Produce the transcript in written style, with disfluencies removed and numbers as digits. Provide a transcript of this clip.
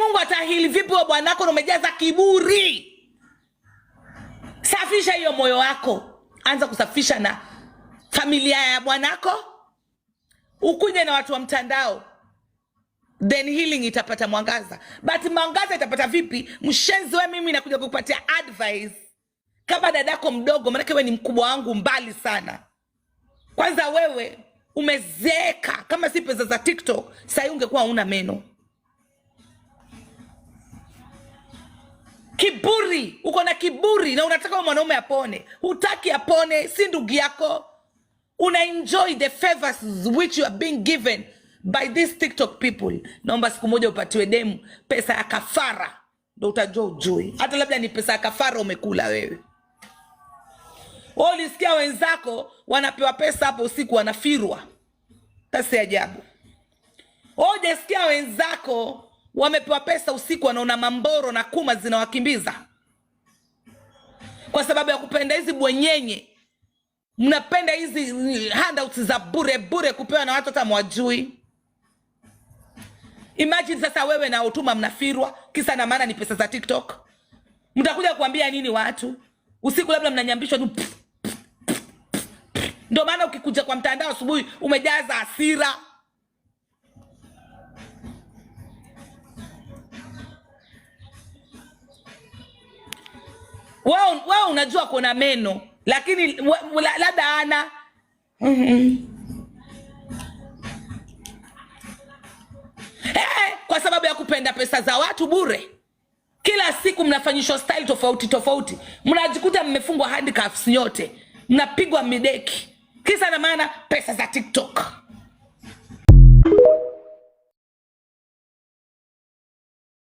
Mungu ataheal vipi wa bwanako na umejaza kiburi? Safisha hiyo moyo wako, anza kusafisha na familia ya bwanako, ukuje na watu wa mtandao, then healing itapata mwangaza. But mwangaza itapata vipi? Mshenzi we, mimi nakuja kukupatia advice kama dadako mdogo, maanake we ni mkubwa wangu mbali sana. Kwanza wewe umezeeka, kama si pesa za TikTok sahii ungekuwa una meno. Kiburi, uko na kiburi na unataka huyo mwanaume apone. Hutaki apone, si ndugu yako. Una enjoy the favors which you are being given by these TikTok people. Naomba siku moja upatiwe demu pesa ya kafara, ndo utajua ujui. Hata labda ni pesa ya kafara umekula wewe. Wewe ulisikia wenzako wanapewa pesa hapo usiku wanafirwa, si ajabu. Wewe hujasikia wenzako wamepewa pesa usiku wanaona mamboro na kuma zinawakimbiza kwa sababu ya kupenda hizi bwenyenye. Mnapenda hizi handouts za bure bure kupewa na watu hata mwajui. Imagine sasa wewe na Otuma mnafirwa, kisa na maana ni pesa za TikTok. Mtakuja kuambia nini watu usiku? Labda mnanyambishwa tu. Ndio maana ukikuja kwa mtandao asubuhi umejaza hasira. Wewe unajua kuna meno lakini labda ana kwa sababu ya kupenda pesa za watu bure. Kila siku mnafanyishwa style tofauti tofauti, mnajikuta mmefungwa handcuffs nyote, mnapigwa mideki, kisa na maana pesa za TikTok.